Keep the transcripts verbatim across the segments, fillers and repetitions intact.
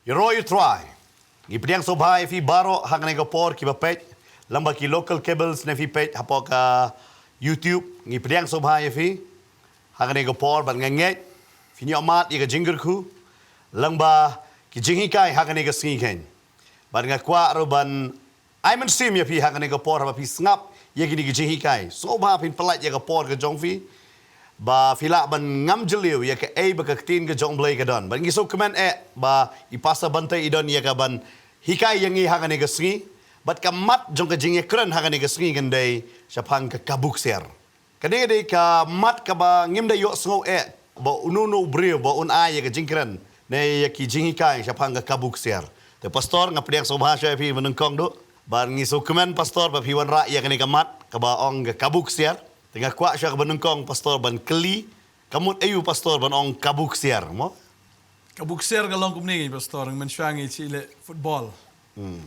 Ïaroh ïa u Trai. Ngi pdiang sngewbha ïa phi baroh ha kane ka por kiba peit lyngba ki local cables ne phi peit hapoh ka YouTube. Ngi pdiang sngewbha ïa phi ha kane ka por bad nga ngeit phin ïoh mad ïa ka jingkyrkhu lyngba ki jinghikai ha kane ka sngi khein. Bad nga kwah ruh ban ai mynsiem ïa phi ha kane ka por haba phi sngap ïa kine ki jinghikai. Sngewbha phin pyllait ïa ka por ka jong phi ba phi lah ban ngam jylliew ïa kaei ba ka ktien ka jong U Blei ka don. Bad ngi sngewkmen eh ba i Pastor Bantei i don ïa ka ban hikai ïa ngi ha kane ka sngi. Bad ka mat jong ka jingïakren ha kane ka sngi kan dei shaphang ka kabu ksiar. Kane ka dei ka mat kaba ngim da ïohsngew eh ba uno uno u briew ba un ai ïa ka jingkren ne ïa ki jinghikai shaphang ka kabu ksiar. Te Pastor, nga pdiang sngewbha shuwa ïa phi mynnyngkong duh. Bad ngi sngewkmen Pastor ba phi wanrah ïa kane ka mat kaba ong ka kabu ksiar. Te nga kwah shuwa kaba nyngkong Pastor ban kylli, ka mut aïu Pastor ban ong kabu ksiar mo? Kabu ksiar ka long kumne, Pastor, mynshuwa ngi shu leh football. Hmm.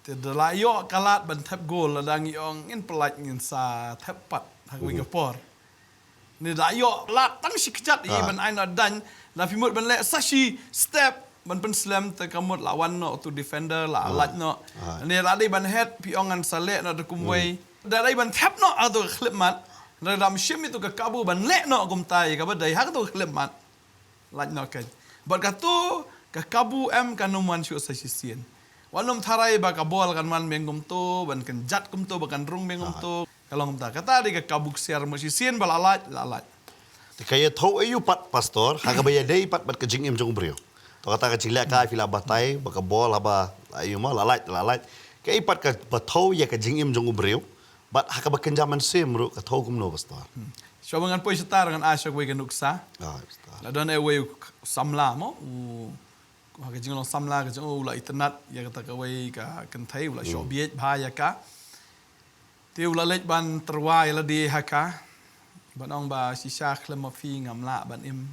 Te da la ïoh ka lad ban thep gol, lada ngi ong ngin pyllait ngin sa thep pat ha kawei ka por. Ni da ïoh lad tang shi kjat ïa ban ai noh dain, la phi mut ban leh sa shi step ban pynslem, te ka mut la wan noh uto u defender la lait noh. Ni la dei ban head, phi ong ngan sa leh noh da kumwei. Da dei ban thep noh ha kato ka khyllipmat. Da dam shim ïa uto ka kabu ban leh noh kumta ïa kaba dei ha kato ka khyllipmat. Lait noh keiñ. Bad kato ka kabu em kan ym wan shuh sa shisien. Wat nym tharai ba ka bol kan wan biang kumto, ban kynjat kumto, ba kan rung biang kumto. Ka long kumta. Kata dei ka kabu ksiar mo, shisien ba la lait, la lait. Te ka ïathuh aïu pat Pastor ha kaba ïadei pat bad ka jingim jong u briew? To kata ka jingleh ka phi la batai ba ka bol haba aïu mo la lait, la lait. Kaei pat kaba thew ïa ka jingim jong u briew? Bad ha kaba kynja mynsiem ruh ka thew kumno Pastor? Hmm. Shuwa ba ngan poi shatar ngan ai shuwa kawei ka nuksa. Ah, Pastor. La don eh uwei u samla mo, u ha ka jinglong samla ka jong u la itynnad ïa kata kawei ka kynthei, u la shoh bieit bha ïa ka. Te u la leit ban tyrwa ïa lade ha ka. Ban ong ba shisha khlem ma phi ngam lah ban im.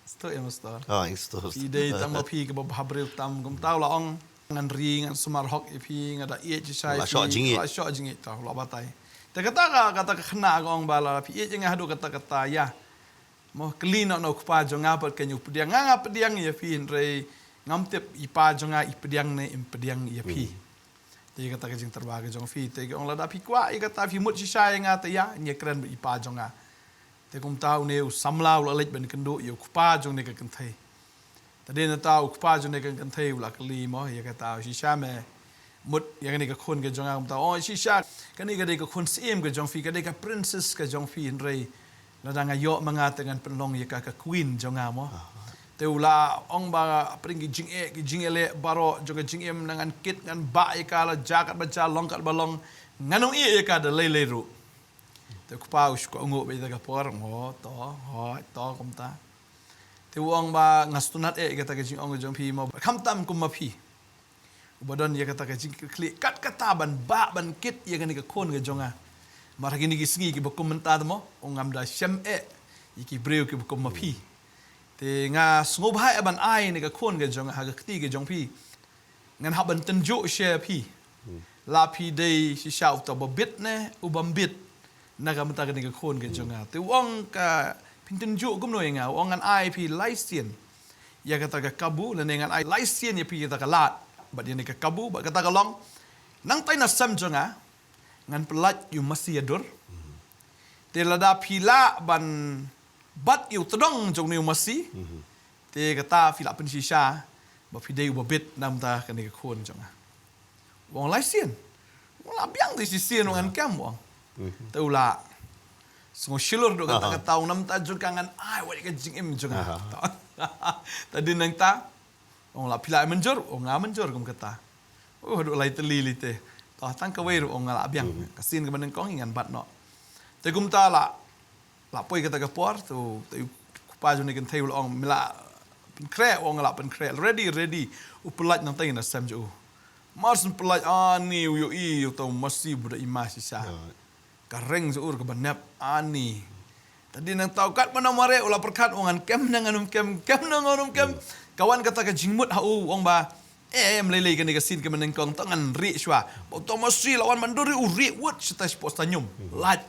Isto ïa Pastor. Ah, isto. Phi dei tang ma phi kaba bha briew tam, kumta u la ong ngan ri ngan sumar hok ïa phi, nga da ïeit shisha ïa phi. U la shoh jingïeit. U la shoh jingïeit, to u la batai. Te kata ka, kata ka khynnah ka ong ba la phi ïeit ïa nga haduh katta katta ïa. Mo kylli noh na u kpa jong nga pat keiñ u pdiang. Nga nga pdiang ïa phi hynrei ngam tip i pa jong nga i pdiang ne im pdiang ïa phi. Hmm. Te kata ka jingtyrwa ka jong phi, te ka ong lada phi kwah ïa kata phi mut shisha ïa nga te ïa, ngin ïakren bad i pa jong nga. Te kumta une u samla u la leit ban kynduh ïa u kpa jong kane ka kynthei. Te dei nangta u kpa jong kane ka kynthei u la kylli mo ïa kata, shisha me mut ïa kane ka khun ka jong nga? Kumta, oh shisha, kane ka dei ka khun syiem ka jong phi, ka dei ka princess ka jong phi, hynrei lada nga ïoh ma nga te ngan pynlong ïa ka ka queen jong nga mo. Te u la ong ba pyrshah ki jingeh, ki jingeh leh baroh jong ka jingim, ngan kit ngan bah ïa ka la ja kat ba ja, long kat ba long, ngan ym ïeh ïa ka da lei lei ruh. Te u kpa u shu kohnguh beit ïa ka por, ngo to, hooid to kumta. Te u ong ba nga sngewtynnad eh ïa kata ka jingong ka jong phi mo, khamtam kum ma phi. Uba don ïa kata ka jingkitkhlieh kat kata ban bah ban kit ïa kane ka khun ka jong nga. Mar ha kine ki sngi kiba kum mynta te mo, u ngam da shem eh ïa ki briew kiba kum ma phi. Te nga sngewbha eh ban ai kane ka khun ka jong nga ha ka kti ka jong phi. Ngan hap ban tynjuh sha phi. La phi dei shisha uta uba bit ne uba mbit na ka bynta kane ka khun ka jong nga. Te u ong ka, phin tynjuh kumno ïa nga? U ong ngan ai phi lai sien ïa kata ka kabu, lane ngan ai lai sien ïa phi ïa kata ka lad bad ïa kane ka kabu bad kata ka long. Nangta na sem jong nga ngan pyllait ïa u masi ïa dur. Te lada phi lah ban bat ïa u tdong jong une u masi, te kata phi lah pynshisha ba phi dei uba bit na ka bynta kane ka khun jong nga. U ong lai sien. U ong lah biang te shisien, u ong ngan kem, u ong. Te u la sngew shlur duh kata kata, u ong na ka bynta jong ka ngan ai wat ïa ka jingim jong nga. Te dei nangta u ong lah phi lah mynjur, u ong nga mynjur kum kata. Oh, haduh lai tylli lei te. To tang kawei ruh u ong nga lah biang. Ka sien kaba nyngkong ngan bat noh. Te kumta la la poi kata ka por, te u kpa jong kane ka kynthei u la ong me la pynkhreh, u ong nga lah pynkhreh, ready, ready. U pyllait nangta na sem jong u. Mar shu pyllait ani u ïohi uta u masi ba da i ma shisha. Ka reng jong u ruh kaba nep ani. Te dei nangta u kat ba na mareh u la pyrkhat, u ong ngan kem ne ngan ym kem, kem ne ngan ym kem. Ka wan kata ka jingmut ha u, u ong ba em lei lei kane ka sien kaba nyngkong, to ngan rieh shuwa. Ba uta u masi la wan ban dur rieh, u rieh wut shatai shapoh sanyum. Lait.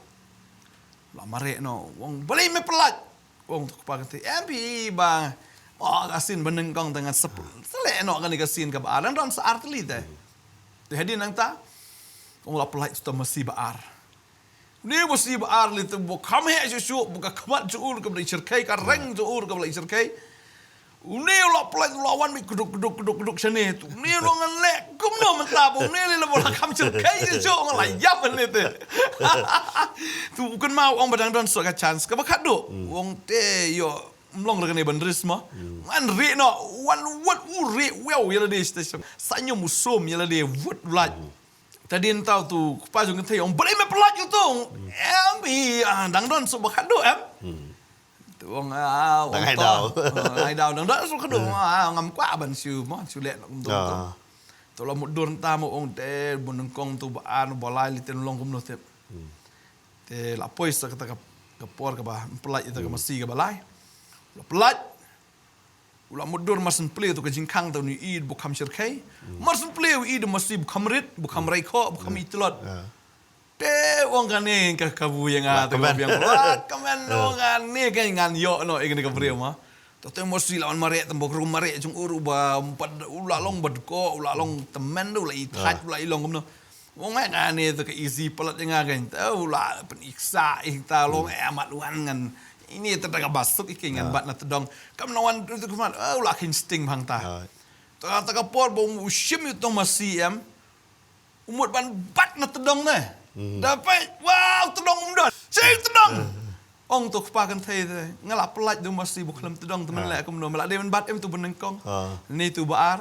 La mareh noh, u ong balei me pyllait? U ong uta u kpa kynthei, em phi ba Oh, ka sien ba nyngkong te ngan sep-, selek noh kane ka sien kaba ar. Dang don sa ar tylli te. Te hadien nangta, u la pynlait uta u masi ba ar. Une u masi ba ar lei te ba kham heh shuh shuh, ba ka khmat jong u kaba la i shyrkhei, ka reng jong u kaba la i shyrkhei. Une u la pynlait, u la wan beit kduk, kduk, kduk, kduk shane. Te une u ong ngan leh kumno mynta ba une lei la ba la kham shyrkhei shuh shuh, nga la ïap lei te. Te u kynmaw u ong ba dang don sa ka chance kaba khatduh. U ong te ïoh ym long re kane ban risk mo. Ngan rieh noh, wan wut u rieh, wow, ïa lade station. Sa ñium u sum ïa lade wut u lait. Te hadien ta utu u kpa jong ka kynthei u ong, balei me pynlait utu? Em, i, ah, dang don sa ba khatduh em. Te u ong, ah, u ong, ai daw. Ah, ai daw, dang don sa ba khatduh. Ah, ngam kwah ban shu mo, shu leh noh kumtu. Te u la mutdur nangta mo, u ong te bun nyngkong tu ba ar ba lai lei te long kumno te. Te la poi sa kata ka, ka por kaba pynlait ïa kata ka masi kaba lai. La pynlait. U la mutdur mar syn plie uta ka jingkhang te une u ïohi ba kham shyrkhei. Mar syn plie u ïohi u masi ba kham rit, ba kham rai khoh, ba kham i tlot. Te u ong kane ka kabu ïa nga te ka biang. Wa kmen, u ong kane ka ngan ïoh noh ïa kane ka briew mo. Te u masi la wan mareh, te ba ka rum mareh jong u ruh ba, u la long ba dkoh, u la long tymmen, u la i thait, u la i long kumno. Ong eh, nga ne te ka easy palat ïa nga kein. Te u la pyn-i ksah ïa ta long eh, mat wan ngan. Ine te da kaba suk ïa kein ngan bat na tdong. Kam na wan tu tu khmat. Eh, u la khein sting bha hangta. Te kata ka por ba u shim ïa uta u masi em. U mut ban bat na tdong ne. Da peit, wow, tdong um don. Shim tdong. Ong uta u kpa kynthei te, nga la pynlait da u masi ba khlem tdong te men leh kumno, me la dei ban bat em uta u ba nyngkong. Ne uta u ba ar.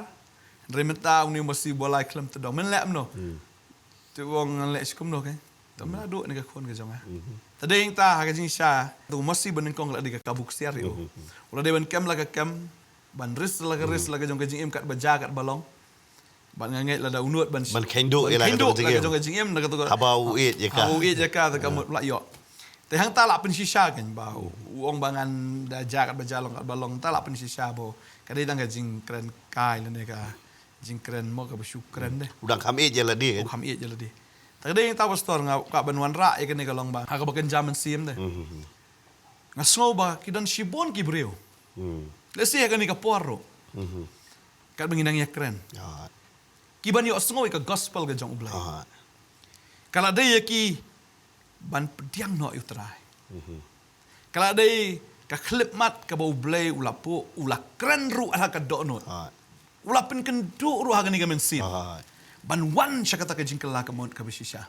Hynrei mynta une u masi ba lai khlem tdong, men leh kumno. Te u ong ngan leh shi kumno kein. Te me la duh ne ka khun ka jong nga. Te dei hangta ha ka jingshisha, uta u masi ba nyngkong la dei ka kabu ksiar ïa u. U la dei ban kem la ka kem, ban risk la ka risk la ka jong ka jingim katba jia katba long. Bad nga ngeit lada u nud ban, ban kheiñ duh ïa la ka jong ka jingim, na kata ka, haba u ïeit ïa ka, haba u ïeit ïa ka te ka mut la ïoh. Te hangta la pynshisha kein ba u, u ong ba ngan da jia katba jia long katba long, hangta la pynshisha ba ka dei tang ka jingkren kai lane ka jingkren mo kaba shu kren de. U dang kham ïeit ïa lade. U kham ïeit ïa lade. Te ka dei hangta pastor nga kwah ban wanrah ïa kane ka long ba ha kaba kynja mynsiem de. Nga sngew ba ki don shibun ki briew. Lehse ha kane ka por ruh. Katba ngi nang ïakren. Ki ban ïohsngew ïa ka gospel ka jong U Blei. Ka la dei ïa ki ban pdiang noh ïa U Trai. Ka la dei ka khyllipmat kaba U Blei u la buh, u la kren ruh ha ka dohnud. U la pynkynduh ruh ha kane ka mynsiem. Ban wan sha kata ka jingkylla ka mut kaba shisha.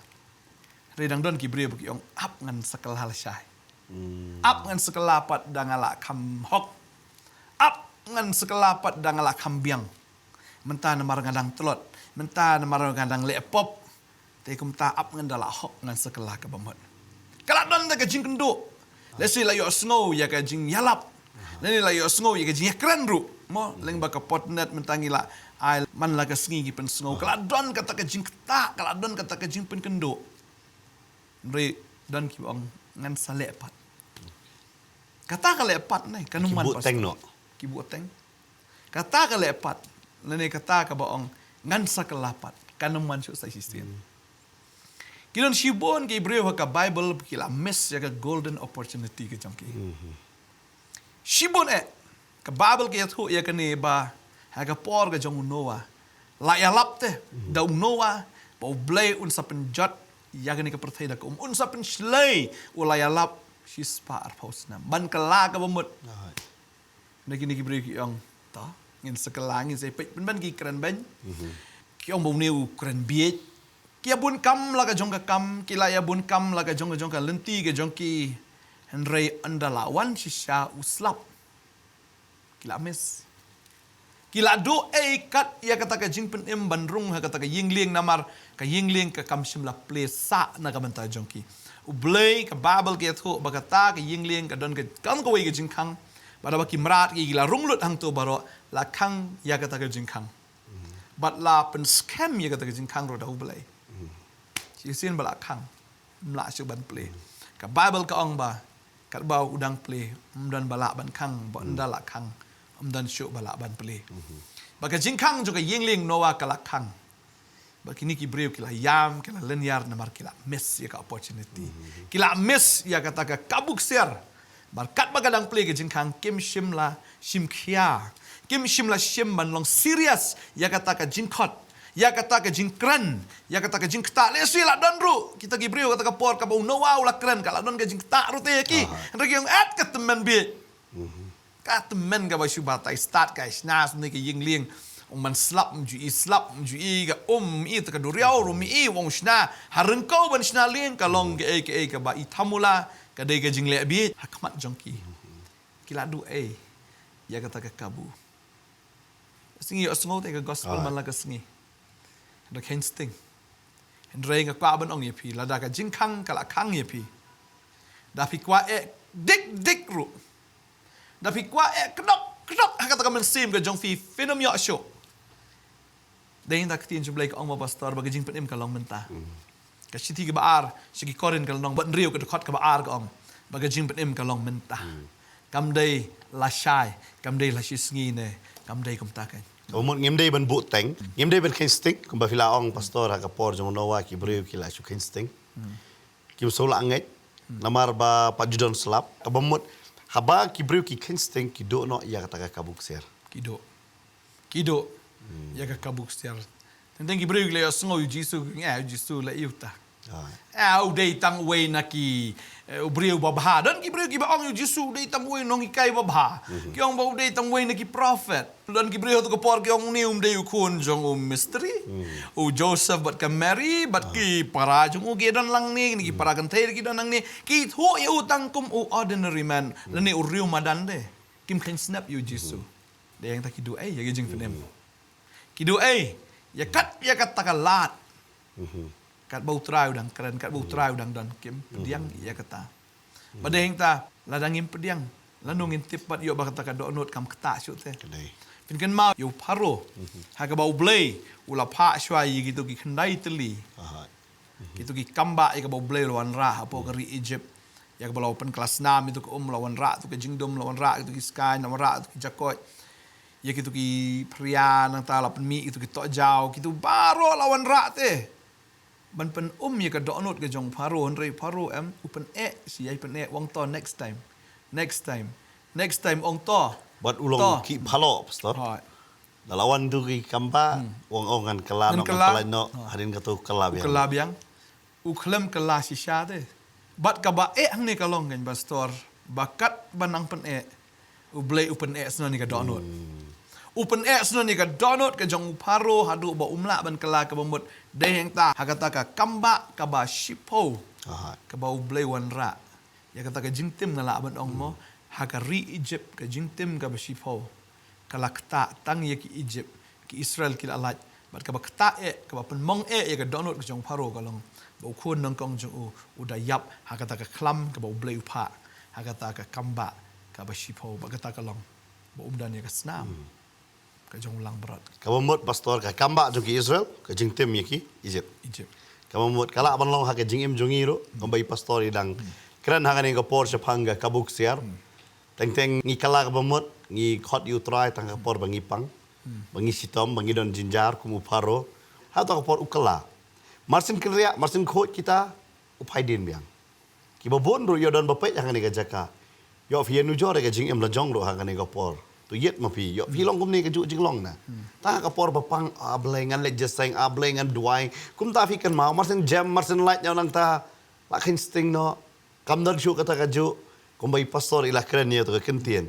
Hynrei dang don ki briew ba ki ong ap ngan sa kylla lashai. Ap ngan sa kylla pat da nga la kham hok. Ap ngan sa kylla pat da nga la kham biang. Mynta namar nga dang tlot. Mynta namar nga dang leh pop. Te kumta ap ngan da la hok ngan sa kylla kaba mut. Ka la don da ka jingkynduh. Lehse la ïohsngew ïa ka jingïalap. Lane la ïohsngew ïa ka jingïakren ruh. Mo, lyngba ka podnet mynta ngi la ai man la ka sngi ngi pynsngew. Ka la don kata ka jingktah, ka la don kata ka jingpynkynduh. Hynrei don kiba ong ngan sa leh pat. Kata ka leh pat ne, kan ym wan pastor. Ki buh teng. Kata ka leh pat, lane kata kaba ong ngan sa kylla pat, kan ym wan shuh sa shisien. Ki don shibun ki briew ha ka Bible ki la miss ïa ka golden opportunity ka jong ki. Shibun eh, ka Bible ka ïathuh ïa kane ba ha ka por ka jong u Noah. La ïalap te da u Noah ba U Blei un sa pynjot ïa kane ka pyrthei da ka um, un sa pynshlei, u la ïalap shispah arphew snem ban kylla kaba mut. Na kine ki briew ki ong, to, ngin sa kylla, ngin sa peit pynban ki kren beiñ. Ki ong ba une u kren bieit. Ki ïa bun kam la ka jong ka kam, ki la ïa bun kam la ka jong ka jong ka lynti ka jong ki. Hynrei ynda la wan shisha u slap. Ki la miss. Ki la duh ei kat ïa kata ka jingpynim ban rung ha kata ka ïing lieng namar ka ïing lieng ka kam shym la plie sah na ka bynta jong ki. U Blei, ka Bible ka ïathuh ba kata ka ïing lieng ka don ka kam kawei ka jingkhang. Bad haba ki mrad ki la rung lut hangto baroh la khang ïa kata ka jingkhang. Bad la pynskhem ïa kata ka jingkhang ruh da U Blei. Shisien ba la khang. Ym lah shuh ban plie. Ka Bible ka ong ba katba u dang plie, ym don ba lah ban khang, ba ynda la khang, ym don shuh ba lah ban plie. Ba ka jingkhang jong ka ïing lieng Noah ka la khang. Ba kine ki briew ki la ïam, ki la lynñiar namar ki la miss ïa ka opportunity. Ki la miss ïa kata ka kabu ksiar. Namar katba ka dang plie ka jingkhang, kim shym la shim khia. Kim shym la shim ban long serious ïa kata ka jingkhot, ïa kata ka jingkren, ïa kata ka jingktah. Lehse la don ruh kita ki briew, kata ka por kaba u Noah u la kren, ka la don ka jingktah ruh te ïa ki. Hynrei ki ong, "Ïa ka tymmen bieit, ka tymmen kaba shu batai stad, ka shna sha une ka ïing lieng. Ong ban slap ym ju i slap, ym ju i ka um, ym i ta ka duriaw ruh ym i, ong shna ha ryngkew ban shna lieng, ka long kaei kaei kaba i thamula, ka dei ka jingleh bieit ha khmat jong ki." Ki la duh ei ïa kata ka kabu? Sngi ïohsngew te ka gospel man la ka sngi. Hynrei kheiñ sting. Hynrei nga kwah ban ong ïa phi, lada ka jingkhang ka la khang ïa phi, da phi kwah eh dik dik ruh, da phi kwah eh kdok kdok ha kata ka mynsiem ka jong phi, phin ym ïoh shuh. Dei na ka ktien jong U Blei ka ong, ma pastor, ba ka jingpynim ka long mynta. Ka shithi kaba ar sha ki Korinth ka lynnong ba hynriew, ka dkhot kaba ar ka ong ba ka jingpynim ka long mynta. Kam dei lashai, kam dei lashisngi ne, kam dei kumta keiñ. Ka mut ngim dei ban buhteng, ngim dei ban kheiñ sting, kumba phi la ong pastor, ha ka por jong u Noah ki briew ki la shu kheiñ sting. Kim shu la ngeit namar ba pat ju don slap. Kaba mut haba ki briew ki kheiñ sting, ki duh noh ïa kata ka kabu ksiar. Ki duh. Ki duh ïa ka kabu ksiar. Teng teng ki briew ki la ïohsngew ïa u Jisu, ki ong, "Eh, u Jisu la ïoh ta. Eh, u dei tang uwei na ki, eh, u briew babha." Don ki briew kiba ong ïa u Jisu u dei tang uwei nonghikai babha. Ki ong ba u dei tang uwei na ki prophet. Don ki briew ha tu ka por ki ong, "Une um dei u khun jong u mistri, u Joseph bad ka Mary, bad ki para jong u ki don lang ne, ki para kynthei ki don lang ne." Ki thoh ïa u tang kum u ordinary man lane u riew madan de. Kim kheiñ snep ïa u Jisu. Dei hangta ki duh ei ïa ka jingpynim. Ki duh ei ïa kat, ïa kata ka lad. Katba u Trai u dang kren, katba u Trai u dang don, kim pdiang ïa kata. Ba dei hangta, lada ngim pdiang, lano ngin tip pat ïoh ba kata ka dohnud kam ktah shuh te. Phin kynmaw ïa u Pharaoh, ha kaba U Blei u la phah shuwa ïa kitu ki khyndai tylli. Kitu ki kambah ïa kaba U Blei u la wanrah hapoh ka ri Egypt. Ïa kaba la pynkylla snam ïa tu ka um, la wanrah tu ka jingdum, la wanrah ïa tu ki skaiñ, la wanrah ïa tu ki jakoit, ïa kitu ki phria, nangta la pynmih ïa tu ki tohjaw, kitu baroh la wanrah te ban pyn-um ïa ka dohnud ka jong Pharaoh. Hynrei Pharaoh em, u pyneh, shi ïa pyneh, u ong to next time. Next time. Next time ong to. Bad u long ki phalok, pastor. Hooid. Lada la wan tu ki kambah, u ong, ong ngan kylla noh, ngan kylla noh, hadien kata u kylla biang. U kylla biang. U khlem kylla shisha te. Bad kaba eh hangne ka long keiñ, pastor, ba katba nang pyneh, U Blei u pyneh shuh noh ïa ka dohnud. U pyneh shuh noh ïa ka dohnud ka jong u Pharaoh haduh ba um lah ban kylla, kaba mut dei hangta ha kata ka kambah kaba shiphew kaba U Blei u wanrah. Ïa kata ka jingtim nga lah ban ong mo, ha ka ri Egypt ka jingtim kaba shiphew ka la ktah tang ïa ki Egypt, ki Israel ki la lait. Bad kaba ktah eh, kaba pynmong eh ïa ka dohnud ka jong u Pharaoh ka long ba u khun nyngkong jong u u da ïap ha kata ka khlam kaba U Blei u phah, ha kata ka kambah kaba shiphew, bad kata ka long ba um don ïa ka snam ka jong u langbrot. Kaba mut, pastor, ka kambah jong ki Israel ka jingtim ïa ki Egypt. Egypt. Kaba mut ka lah ban long ha ka jingim jong ngi ruh, kumba i pastor i dang kren ha kane ka por shaphang ka kabu ksiar. Teng teng ngi kylla kaba mut, ngi khot ïa u Trai tang ka por ba ngi pang, ba ngi shitom, ba ngi don jynjar kum u Pharaoh. Ha kata ka por u kylla. Mar syn kynriah, mar syn khuid kita, u phai dien biang. Kiba bun ruh ïoh don ba peit ha kane ka jaka. Ïoh phi ïanujor ïa ka jingim la jong ruh ha kane ka por. To ïit ma phi, ïoh phi long kumne kajuh jinglong na. Tang ha ka por ba pang, A Blei ngan leit jingïaseng, A Blei ngan duwai. Kumta phi kynmaw, mar syn jem, mar syn lait, ïa nangta la kheiñ sting noh. Kam don shuh kata kajuh, kumba i pastor i la kren ïa tu ka kyntien.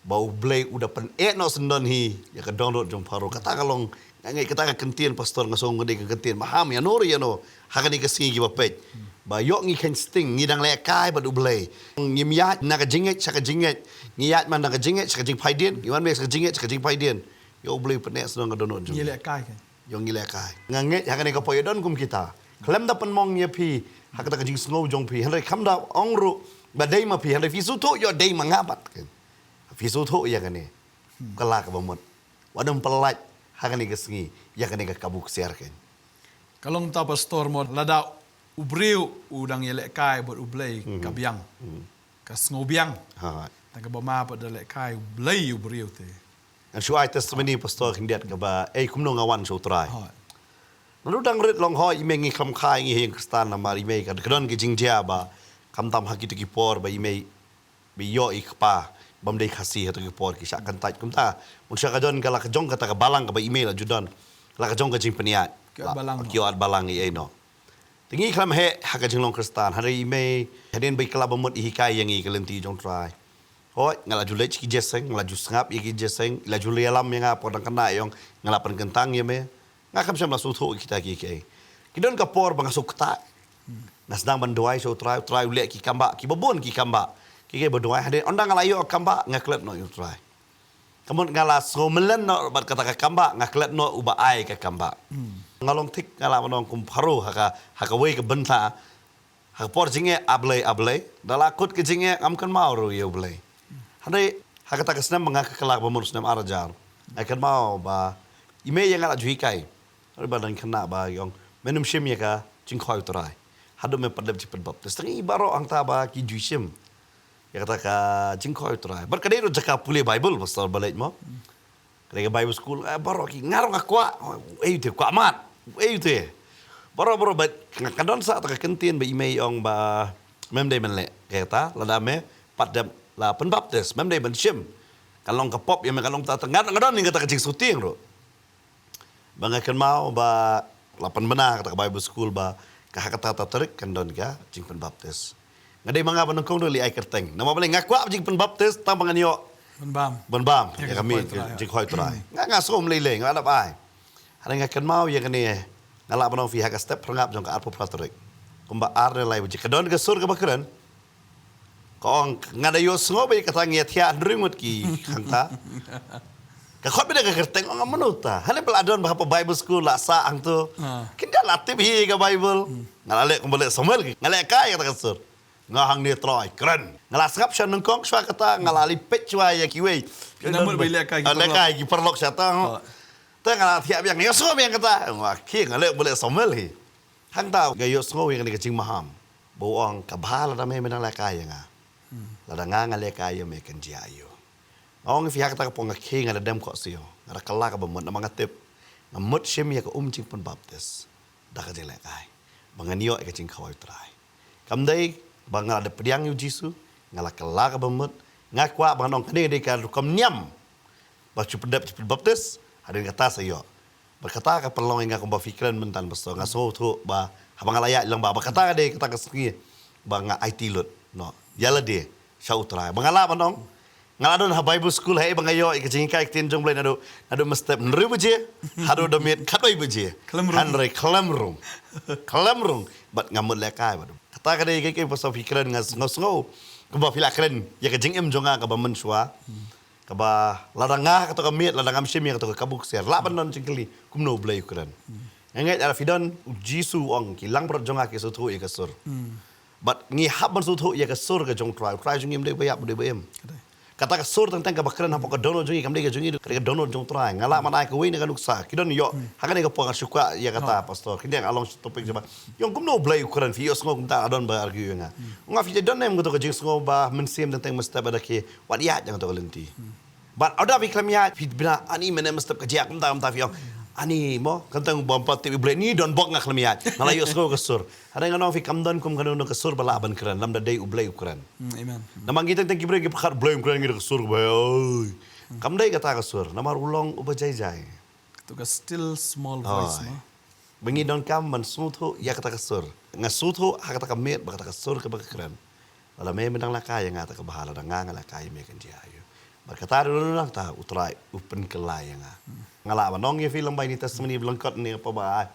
Ba U Blei u da pyneh noh sngewdon hi ïa ka dohnud jong Pharaoh. Kata ka long, nga ngeit kata ka kyntien, pastor, nga sngew ka dei ka kyntien maham ïano re ïano ha kane ka sngi kiba peit. Ba ïoh ngi kheiñ sting, ngi dang lehkai bad U Blei. Ngim ïaid na ka jingngeit sha ka jingngeit, ngi ïaid man na ka jingngeit sha ka jingphaidien, ngi wan beit sha ka jingngeit sha ka jingphaidien. Ïoh U Blei u pyneh sngewdon ka dohnud jong ngi. Ngi lehkai kan. Ïoh ngi lehkai. Nga ngeit ha kane ka por ïa don kum kita. Khlem da pynmong ïa phi ha kata ka jingsngew jong phi. Hynrei khlem da ong ruh ba dei ma phi. Hynrei phi sngewthuh ïoh dei ma nga pat kan. Phi sngewthuh ïa kane. Kylla kaba mut. Wat nym pyllait ha kane ka sngi ïa kane ka kabu ksiar kan. Ka long ta, pastor mo, lada u briew u dang ïalehkai bad U Blei, ka biang. Ka sngew biang. Hooid. Tang kaba ma pat da lehkai U Blei ïa u briew te. Ngan shu ai testimony, pastor, khyndiat kaba, eh, kumno nga wan sha u Trai. Hooid. Naduh dang rit long, hooid, i mei ngi khlem kha ïa ngi ha ïing Khristan namar i mei ka, ka don ka jingjia ba khamtam ha kitu ki por ba i mei Ba ïoh i kpa bym dei Khasi ha kito ki por ki shah kyntait kumta. Mynshwa ka don ka la ka jong kata ka balang kaba i mei la ju don. La ka jong ka jingpynïaid. Ki ot balang, no? Ki ot balang i ei, no. Te ngi khlem heh ha ka jinglong Khristan. Hynrei i mei hadien ba i kylla ba mut i hikai ïa ngi ka lynti jong Trai. Hooid, nga la ju leit ki jeseng, nga la ju sngap ïa ki jeseng, la ju leit ïalam ïa nga por dang khynnah ïong, nga la pynkyntang ïa me. Nga kam shym la sngewthuh kita kiei kiei. Ki don ka por ba nga sngewthuh. Nga sdang ban duwai sha u Trai, u Trai u leh ki kambah, kiba bun ki kambah. Kiei kiei ba duwai, hadien ynda nga la ïoh kambah, nga klet noh ïa u Trai. Ka mut nga la sngew mlien noh bad kata ka kambah, nga klet noh uba ai ka kambah. Nga long thik, nga lah ban ong kum pharo ha ka, ha kawei ka bynta. Ha ka por jingeh, A Blei, A Blei. Da la kut ka jingeh, ngam kynmaw ruh ïa u Blei. Hynrei ha kata ka snem ba nga kylla ba mut, snem ar hajar, nga kynmaw ba i mei ïa nga la ju hikai. Hynrei ba dang khynnah ba i ong, men ym shim ïa ka jingkhawai u Trai haduh me pat dep jingpynbaptis. Te ngi baroh hangta ba ki ju shim ïa kata ka jingkhawai u Trai. Bad ka dei ruh jaka pule Baibl, pastor, ba leit mo. Ka dei ka Bible school, eh, baroh ki, nga ruh nga kwah. Uei u te, kwah mat. Uei u te. Baroh, baroh, bad nga, ka don sa kata ka kyntien ba i mei i ong ba mem dei ban leh. Kata lada me pat dep la pynbaptis, mem dei ban shim. Ka long ka pop ïa me, ka long kata, nga, nga don ïa kata ka jingsheptieng ruh. Ba nga kynmaw ba la pynbna kata ka Bible school ba ka ha kata kata tarik kan don ka jingpynbaptis. Nga dei ma nga ba nyngkong ruh leit ai kyrteng. Namar balei, nga kwah jingpynbaptis tang ba ngan ïoh ban bam, ban bam ïa ka jingkhawai u Trai. Nga, nga sngew ym lei lei, nga la dep ai. Hynrei nga kynmaw ïa kane, nga lah ban ong phi, ha ka step phyrngap jong ka arphew phra tarik, kumba ar ne lai baje, ka don ka sur kaba kren. Ka ong, nga da ïohsngew ba ïa kata ngi ïathiah hynriew ngut ki hangta. Ka khot beit da ka kyrteng, ong, mano ta? Hynrei ba la don ba hapoh Bible school la sah hangto. Kin da la tip hi ka Bible. Nga la leh kumba leh Samuel, nga lehkai ïa kata ka sur. Nga hangne Trai, kren. Nga la sngap sha nyngkong shuwa kata, nga la leit peit shuwa ïa kiwei. Ki namar ba lehkai ki paralok sha ta. Te nga la thiah biang, nga ïohsngew biang kata. Nga khie, nga leh kumba leh Samuel hi. Hangta nga ïohsngew ïa kane ka jingmaham ba u ong, ka bha lada me me dang lehkai ïa nga. Lada nga nga lehkai ïa me kan jia aïu? Nga ong ïa phi, ha kata ka por nga khie, nga da dem khohsiew, nga da kylla kaba mut namar nga tip nga mut shim ïa ka um jingpynbaptis da ka jinglehkai ba ngan ïoh ïa ka jingkhawai u Trai. Kam dei ba nga la dep pdiang ïa u Jisu, nga la kylla kaba mut, nga kwah ba ngan ong kane dei ka rukom niam ba shu pyndep, shu pynbaptis, hadien kata sa ïoh. Bad kata ka pynlong ïa nga kumba phi kren mynta, pastor, nga sngewthuh ba haba nga la ïaid lang ba, ba kata ka dei kata ka sngi ba nga aiti lut noh ïa lade sha u Trai. Ba nga lah ban ong, nga la don ha Bible school, haei ba nga ïoh ïa ka jinghikai ktien jong Blei naduh, naduh mynstep hynriew baje haduh da miet khatwei baje. Khlem rung. Hynrei khlem rung. Khlem rung. Bad nga mut lehkai bad. Kata ka dei kaei kaei, pastor, phi kren nga sngew sngew kumba phi la kren ïa ka jingim jong nga kaba mynshuwa. Kaba lada nga ha kato ka miet, lada ngam shim ïa kato ka kabu ksiar, lah ban don jingkylli, kumno U Blei u kren? Nga ngeit lada phi don, U Jisu u ong, ki langbrot jong nga ki sngewthuh ïa ka sur. Bad ngi hap ban sngewthuh ïa ka sur ka jong U Trai. U Trai jong ngi um dei ba ïap, u dei ba im. Kata ka sur teng teng kaba kren hapoh ka dohnud jong ngi, kam dei ka jong ngi, ka dei ka dohnud jong U Trai. Nga lah ban ai kawei na ka nuksa. Ki don ïoh ha kane ka por, nga shu kwah ïa kata, pastor. Ki dang long topic jaba. Ïong kumno U Blei u kren, phi ïohsngew kumta, la don ba argue ïa nga. Nga, phi te don ne em kato ka jingsngew ba mynsiem teng teng mynstep ba da ki wat ïaid ïa kato ka lynti? Bad lada phi khlem ïaid, phi bna, ani mynne mynstep ka jia kumta kumta, phi ong, ani mo, kan tang bym pat tip U Blei, ni don bok nga khlem ïaid, nga la ïohsngew ka sur. Hynrei ngan ong phi, kam don kum kano kano ka sur ba lah ban kren lymda dei U Blei u kren. Namar ngi teng teng ki briew ki pyrkhat U Blei um kren, ngi da ka sur ba, oi. Kam dei kata ka sur, namar u long uba jai jai. Kato ka still small voice, no? Ba ngi donkam ban sngewthuh ïa kata ka sur. Nga sngewthuh ha kata ka miet ba kata ka sur kaba ka kren, lada me me dang lehkai ïa nga, te kaba bha, lada nga nga lehkai ïa me, kan jia aïu? Bad kata ruh nangta U Trai u pynkylla ïa nga. Nga lah ban ong ïa phi lyngba ine i testimony ba lyngkot ne, pa ba ai,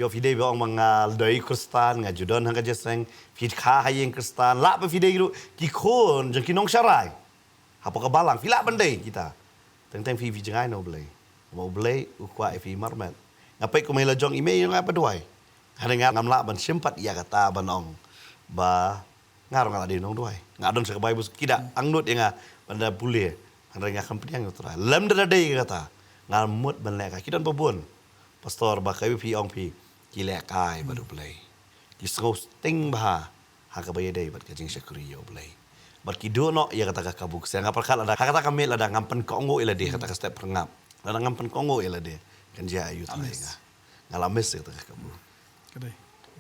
ïoh phi dei ba ong ba nga dei Khristan, nga ju don ha ka jingïaseng, phi kha ha ïing Khristan, lah ba phi dei ruh ki khun jong ki nongsharai hapoh ka balang, phi lah ban dei kita. Teng teng phi, phi jngai na U Blei. Namar U Blei u kwah ïa phi marmet. Nga peit kum i la jong i mei ïa nga ba duwai. Hynrei nga ngam lah ban shim pat ïa kata ban ong ba nga ruh nga la dei nongduwai. Nga don sha ka Bible, ki da angnud ïa nga ban da pule. Hynrei nga kam pdiang ïa U Trai. Lymda da dei kata, nga mut ban lehkai. Ki don ba bun, pastor, ba kaei phi ong phi, ki lehkai bad U Blei. Ki sngewsting bha ha kaba ïadei bad ka jingshakri ïa U Blei. Bad ki duh noh ïa kata ka kabu ksiar. Nga pyrkhat lada ha kata ka miet lada ngam pynkohnguh ïa lade ha kata ka step pyrngap, lada ngam pynkohnguh ïa lade, kan jia aïu ïa nga? Nga la miss ïa kata ka kabu.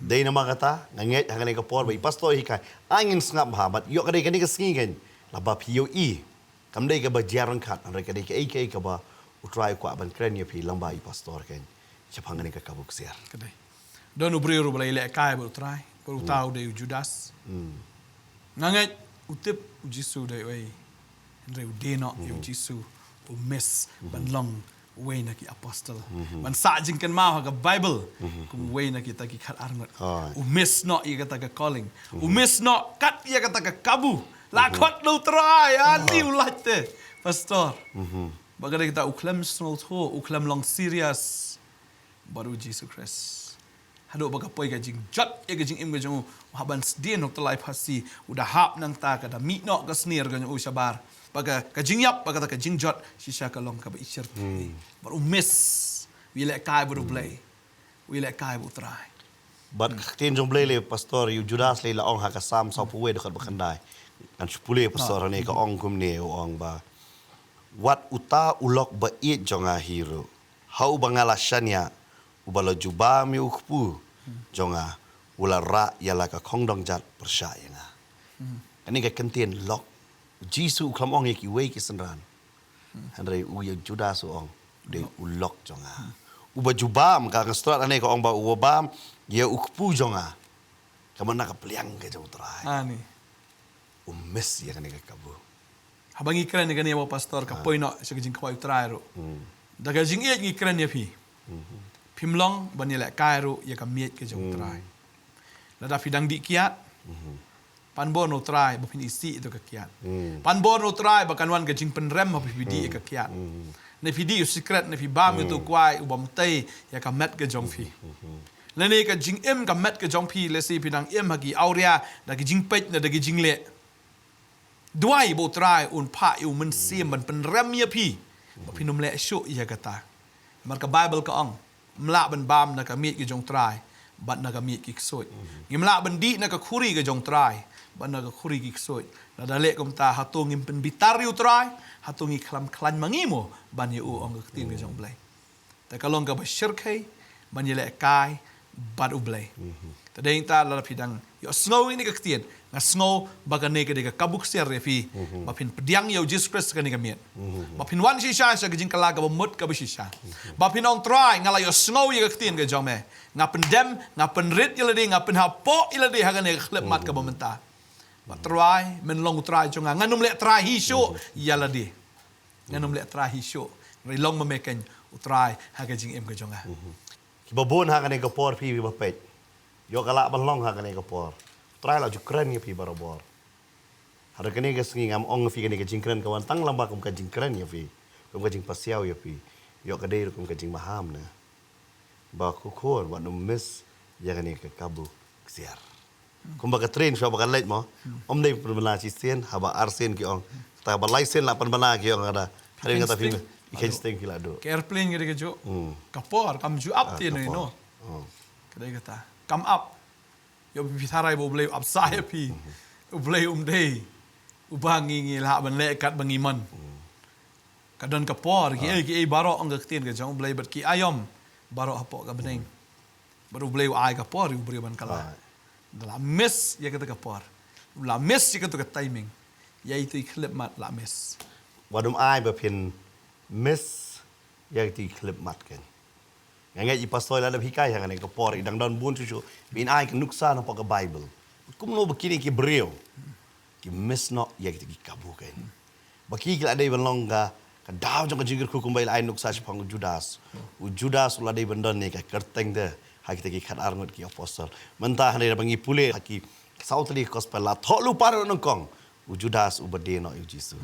Dei namar kata nga ngeit ha kane ka por ba i pastor i hikai, ai ngin sngap bha, bad ïoh ka dei kane ka sngi kan Naba phi ïohi, kam dei kaba jia ryngkat, hynrei ka dei kaei kaei kaba U Trai u kwah ban kren ïa phi lyngba i pastor kein shaphang kane ka kabu ksiar. Ka dei. Don u briew ruh ba la ïalehkai bad U Trai, bad uta u dei u Judas. Nga ngeit u tip u Jisu u dei uei. Hynrei u die noh ïa u Jisu, u miss ban long uwei na ki apostle. Ban sah jingkynmaw ha ka Bible kum uwei na kita ki khatar ngut. U miss noh ïa kata ka calling. U miss noh kat ïa kata ka kabu. La khot na U Trai, ani u lait te, pastor. Ba ka dei kata u khlem sngewthuh, u khlem long serious bad u Jisu Khrist. Haduh ba ka poi ka jingjot ïa ka jingim ka jong u, u hap ban sdien ha u tyllai phasi, u da hap nangta ka da mih noh ka snier ka jong u shabar. Ba ka, ka jingïap, ba kata ka jingjot shisha ka long kaba i shyrkhei. Bad u miss, u ïalehkai bad U Blei. U ïalehkai bad U Trai. Bad ka ktien jong U Blei lei, pastor, ïa u Judas lei la ong ha ka Salm sawphew wei dkhot ba khyndai. Ngan shu pule, pastor, hangne ka ong kumne, u ong ba, wat uta u lok ba ïeit jong nga hi ruh, ha uba nga la shaniah, uba la jubab ïa u kpu jong nga, u la rah ïa la ka khongdong jat pyrshah ïa nga. Kane ka kyntien lok, Jisu u khlem ong ïa kiwei ki synran. Hynrei u ïa u Judas u ong, dei u lok jong nga. Uba jubab, ka nga strat hangne ka ong ba uba bam ïa u kpu jong nga. Ka mut na ka pliang ka jong U Trai. Ani. U miss ïa kane ka kabu. Haba ngi kren ïa kane, mo pastor, ka poi noh sha ka jingkhawai U Trai ruh. Da ka jingïeit ngi kren ïa phi. Phim long ban ïalehkai ruh ïa ka miej ka jong U Trai. Lada phi dang dih kiad, pan bor na U Trai ba phin isih ïa ka kiad. Pan bor na U Trai ba kan wan ka jingpynrem haba phi dih ïa ka kiad. Ne phi dih ïa u sikret, ne phi bam ïa u kwai, u bam tei ïa ka met ka jong phi. Lane ka jingim ka met ka jong phi, lehse phi dang im ha ki awria da ki jingpeit ne da ki jingleh. Duwai ba U Trai un phah ïa u Mynsiem ban pynrem ïa phi ba phin ym leh shuh ïa kata. Namar ka Bible ka ong, ym lah ban bam na ka miej ka jong U Trai bad na ka miej ki ksuid. Ngim lah ban dih na ka khuri ka jong U Trai bad na ka khuri ki ksuid. Lada leh kumta, hato ngim pynbitar ïa U Trai? Hato ngi khlem khlaiñ ma ngi mo ban ïa u, ong ka ktien ka jong U Blei. Te ka long kaba shyrkhei ban ïalehkai bad U Blei. Te dei nangta lada phi dang ïohsngew ïa kane ka ktien, nga sngew ba kane ka dei ka kabu ksiar ïa phi, ba phin pdiang ïa u Jisu Khrist ha kane ka miet. Ba phin wan shisha sha ka jingkylla kaba mut kaba shisha. Ba phin ong, Trai, nga la ïohsngew ïa ka ktien ka jong me. Nga pyndem, nga pynrit ïa lade, nga pynhapoh ïa lade ha kane ka khyllipmat kaba mynta. Ba Trai, men long U Trai jong nga. Ngan ym leh trai hi shuh ïa lade. Ngan ym leh trai hi shuh. Hynrei long ma me keiñ U Trai ha ka jingim ka jong nga. Kiba bun ha kane ka por phi ba peit, ïoh ka lah ban long ha kane ka por, U Trai la ju kren ïa phi barabor. Hynrei kane ka sngi ngam ong ïa phi kane ka jingkren ka wan tang lyngba kum ka jingkren ïa phi, kum ka jingpasiaw ïa phi. Ïoh ka dei ruh kum ka jingmaham ne. Ba khukhun, wat nym miss ïa kane ka kabu ksiar. Kumba ka train shuwa ba ka leit mo, ym dei pynbna shisien, haba arsien ki ong. Kata ba laisien la pynbna ki ong, kata. Hadien kata phi, i khein sting ki la duh. Ka airplane ka dei kajuh. Ka por kam ju ap te no no. Ka dei kata, kam ap. Ïoh phi tharai ba U Blei u ap sah ïa phi. U Blei um dei uba ngi, ngi lah ban leh katba ngi mon. Ka don ka por, kiei kiei baroh, ong ka ktien ka jong U Blei, bad ki aïom baroh hapoh ka bneng. Bad U Blei u ai ka por ïa u briew ban kylla. Da la miss ïa kata ka por, la miss ïa kata ka timing, ïa itu i khyllipmat la miss. Wat nym ai ba phin miss ïa itu i khyllipmat keiñ. Nga ngeit i pastor i la dep hikai ha kane ka por, i dang don bun shuh shuh ban ai ka nuksa napoh ka Bible. Kumno ba kine ki briew ki miss noh ïa kita ki kabu keiñ. Ba ki, ki la dei ban long ka, ka daw jong ka jingkyrkhu, kumba i la ai nuksa shaphang u Judas. U Judas u la dei ban don ïa ka kyrteng te ha kita ki khatar ngut ki apostol. Mynta hangne da ba ngi pule ha ki saw tylli ki gospel, la thoh lypa ruh nyngkong u Judas uba die noh ïa u Jisu.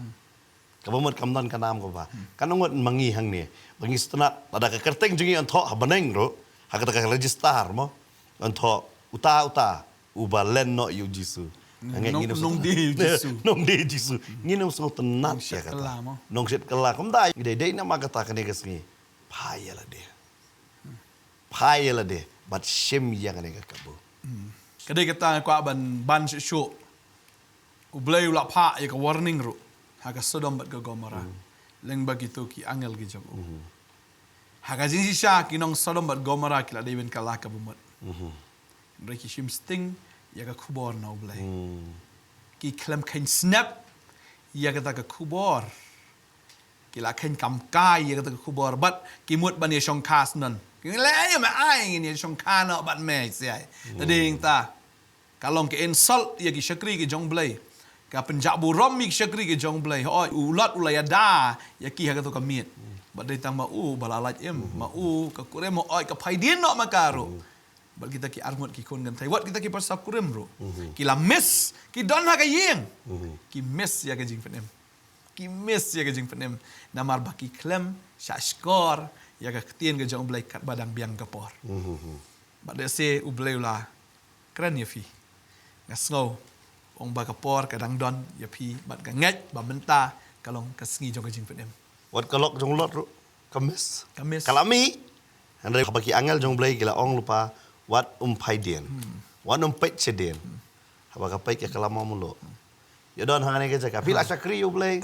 Kaba mut kam don ka nam kaba. Kan ong wat ma ngi hangne ba ngi sngewtynnat, lada ka kyrteng jong ngi yn thoh ha bneng ruh, ha kata ka register mo, yn thoh uta uta uba len noh ïa u Jisu. Nong, nong die ïa u Jisu. Nong die ïa u Jisu. Ngin ym sngewtynnat ïa kata. Nong shet kylla mo. Nong shet kylla. Kumta ngi dei dei namar kata kane ka sngi, phai ïa lade. Phai ïa lade bad shim ïa kane ka kabu. Ka dei kata nga kwah ban ban shuh shuh. U Blei u la phah ïa ka warning ruh ha ka Sodom bad ka Gomorrah. Lyngba kito ki angel ki jong u. Ha ka jingshisha ki nong Sodom bad Gomorrah ki la dei ban kylla kaba mut. Hynrei ki shim sting ïa ka khubor na U Blei. Ki khlem kheiñ snep ïa kata ka khubor. Ki la kheiñ kam kai ïa kata ka khubor bad ki mut ban ïa shongkha snon. Ki leh ïa me ai ngin ïa shongkha noh bad me siai. Nadeng ta ka long ka insult ïa ki shakri ki jong Blei. Ka pynjah burom ïa ki shakri ki jong Blei. Hooid u Lot u la ïada ïa ki ha kato ka miet. Bad dei tang ma u ba la lait im, ma u ka kurim, hooid ka phaidien noh ma ka ruh. Bad kita ki arngut ki khun kynthei, wat kita ki para sap kurim ruh. Ki la miss, ki don ha ka ïing. Ki miss ïa ka jingpynim. Ki miss ïa ka jingpynim. Namar ba ki khlem shah shkor ïa ka ktien ka jong U Blei katba dang biang ka por. Bad lehse U Blei u la kren ïa phi. Nga sngew ong ba ka por ka dang don ïa phi bad nga ngeit ba mynta ka long ka sngi jong ka jingpynim. Wat ka lok jong u Lot ruh ka miss. Ka miss. Ka la mih. Hynrei haba ki angel jong U Blei ki la ong lypa, wat ym phaidien. Wat ym peit shadien. Haba ka peit ka la mawmluh. Ïa don hangne ka jaka phi la shakri U Blei.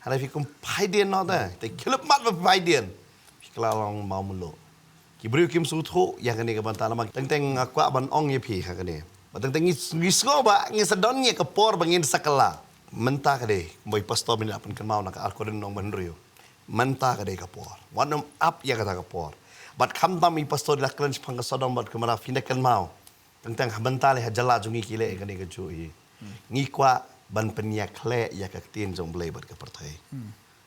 Hynrei phi kum phaidien noh te. Te khlem mat ba phaidien. Phi ka la long mawmluh. Ki briew kim sngewthuh ïa kane ka bynta namar teng teng nga kwah ban ong ïa phi ha kane. Ba teng teng ngi, ngi sngew ba ngi sa don ïa ka por ba ngin sa kylla. Mynta ka dei, kumba i pastor mynta pynkynmaw na ka ar Korinth lynnong ba hynriew. Mynta ka dei ka por. Wat nym ap ïa kata ka por. Bad khamtam i pastor i la kren shaphang ka Sodom bad Gomorrah phin da kynmaw. Teng teng ha mynta lei ha jylla jong ngi ki leh ïa kane kajuh hi. Ngi kwah ban pynïakhleh ïa ka ktien jong U Blei bad ka pyrthei.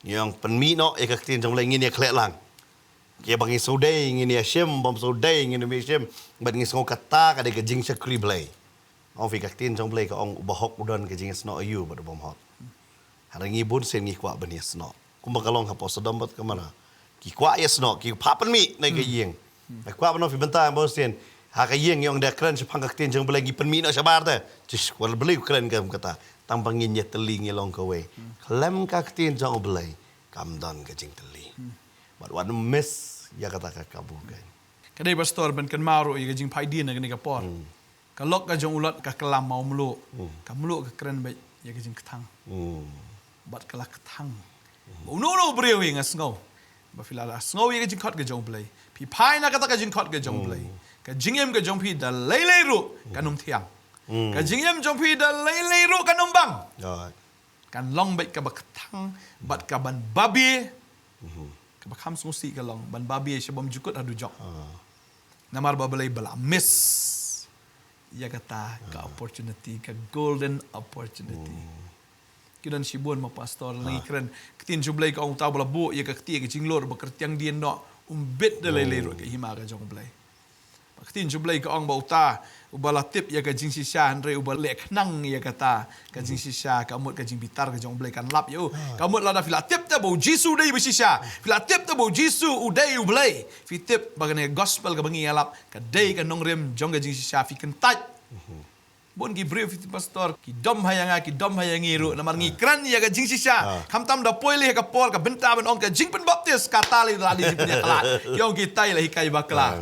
Ngi ong pynmih noh ïa ka ktien jong U Blei ngin ïakhleh lang. Ïa ba ngi sngewdei ngin ïashim, bym sngewdei ngin ym ïashim. Bad ngi sngew kata ka dei ka jingshakri Blei. Ong phi ka ktien jong U Blei ka ong uba hok u don ka jingïasnoh ïa u bad u bym hok. Hynrei ngi bun sien ngi kwah ban ïasnoh. Kumba ka long hapoh Sodom bad Gomorrah. Ki kwah ïasnoh, ki phah pynmih na ka ïing. Nga kwah ban ong phi mynta bun sien. Ha ka ïing ngi ong da kren shaphang ka ktien jong U Blei ngi pynmih noh shabar te. Jish, wat U Blei u kren kam kata. Tang ba ngin ïatylli ngi long kawei. Khlem ka ktien jong U Blei kam don ka jingtylli. Bad wat nym miss ïa kata ka kabu kan. Ka dei pastor ban kynmaw ruh ïa ka jingphaidien ha kane ka por. Ka lok ka jong u Lot ka kylla mawmluh. Ka mluh ka kren beit ïa ka jingkthang. Bad ka la kthang. Ba uno uno u briew hi nga sngew. Ba phi la la sngew ïa ka jingkhot ka jong U Blei. Phi phai na kata ka jingkhot ka jong U Blei. Ka jingim ka jong phi da lei lei ruh kan ym thiang. Ka jingim jong phi da lei lei ruh kan ym bang. Kan long beit kaba kthang bad kaban babe. Kaba kham sngewsih ka long ban babe sha bym jukut haduh jok. Namar ba balei ba la miss ïa kata ka opportunity, ka golden opportunity. Ki don shibun ma pastor la ngi kren. Ka ktien jong U Blei ka ong uta uba la buh ïa ka kti ka jinglor ba kyrtiang dien noh, um bit da lei lei ruh ka hima ka jong U Blei. Ka ktien jong U Blei ka ong ba uta uba la tip ïa ka jingshisha hynrei uba leh khnang ïa kata ka jingshisha, ka mut ka jingbitar ka jong U Blei kan lap ïa u. Ka mut lada phi la tip te ba U Jisu u dei ba shisha, phi la tip te ba U Jisu u dei U Blei, phi tip ba kane gospel kaba ngi ïalap ka dei ka nongrim jong ka jingshisha, phi kyntait. Bun ki briew phi tip pastor ki dom ha ïa nga, ki dom ha ïa ngi ruh namar ngi kren ïa ka jingshisha. Khamtam da poi lei ha ka por ka bynta ban ong ka jingpynbaptis, kata lei la dei jingpynïakhlad. Ki ong kita la hikai bakla.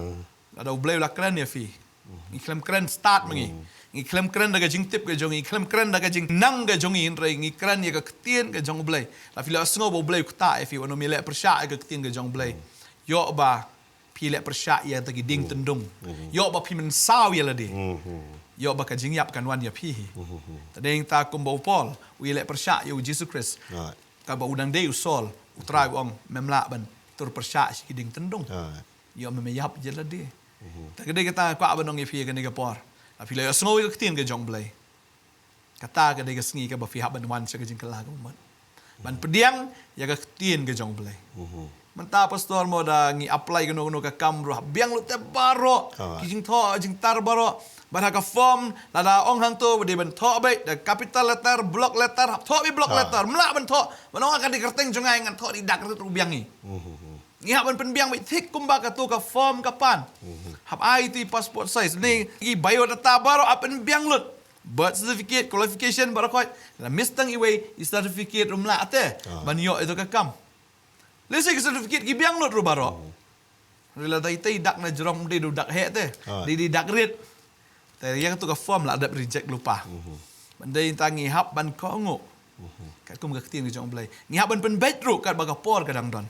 Lada U Blei u la kren ïa phi. Ngi khlem kren stad ma ngi. Ngi khlem kren da ka jingtip ka jong ngi, ngi khlem kren da ka jingnang ka jong ngi, hynrei ngi kren ïa ka ktien ka jong U Blei. La phi la sngew ba U Blei u ktah ïa phi, wat nym ïaleh pyrshah ïa ka ktien ka jong U Blei. Ïoh ba phi leh pyrshah ïa kata ki dieng tyndung. Ïoh ba phi mynsaw ïa lade. Ïoh ba ka jingïap kan wan ïa phi hi. Tadei ta kumba u Paul u ïaleh pyrshah ïa U Jisu Khrist. Kaba u dang dei u Saul, U Trai u ong mem lah ban tur pyrshah sha ki dieng tyndung. Ïoh mem ïap ïa lade. Ta ka dei kata nga kwah ban ong ïa phi kane ka por. La phi la ïohsngew ïa ka ktien ka jong U Blei. Kata ka dei ka sngi kaba phi hap ban wan sha ka jingkylla kaba mut. Ban pdiang ïa ka ktien ka jong U Blei. Mynta pastor mo da ngi apply kano kano ka kam ruh hap biang lut te baroh. Ki jingthoh jingtar baroh. Bad ha ka form lada ong hangto ba dei ban thoh beit da capital letter, block letter, hap thoh beit block letter. Mlah ban thoh. Ban ong ka dei kyrteng jong nga ngan thoh dei dak ruh biang ngi. Ngi hap ban pynbiang beit thik kumba kato ka form ka pan. Hap ai ïa i passport size ne i biodata baroh hap pynbiang lut. Birth certificate, qualification baroh khoit. La miss tang iwei i certificate ruh mlah te. Ban ïoh ïa ka kam. Lehse ki certificate ki biang lut ruh baroh. Ruh la dei te i dak na jrong dei du dak heh te. Dei dei dak rit. Te ïa kato ka form la dep reject lypa. Ban dei tang ngi hap ban kohnguh. Katkum ka ktien ka jong U Blei. Ngi hap ban pynbeit ruh katba ka por ka dang don.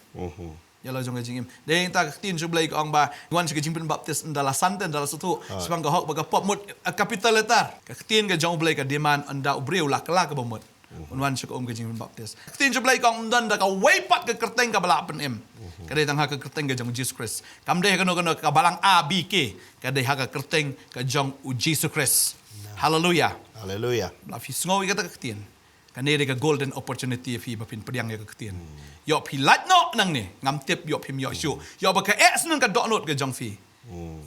Ïa la jong ka jingim. Dei ta ka ktien jong U Blei ka ong ba wan sha ka jingpynbaptis ynda la san te ynda la sngewthuh. Shaphang ka hok bad ka pop mut a capital letter. Ka ktien ka jong U Blei ka demand ynda u briew la kylla kaba mut. Un wan sha ka um ka jingpynbaptis. Ka ktien jong U Blei ka ong ym don da kawei pat ka kyrteng kaba lah pynim. Ka dei tang ha ka kyrteng ka jong U Jisu Khrist. Kam dei ha kano kano ka balang A B K. Ka dei ha ka kyrteng ka jong U Jisu Khrist. Haleluia. Haleluia. Lada phi sngew ïa kata ka ktien, kane dei ka golden opportunity ïa phi ba phin pdiang ïa ka ktien. Ïoh phi lait noh nangne, ngam tip ïoh phim ïoh shuh. Ïoh ba ka eh shnong ka dohnud ka jong phi.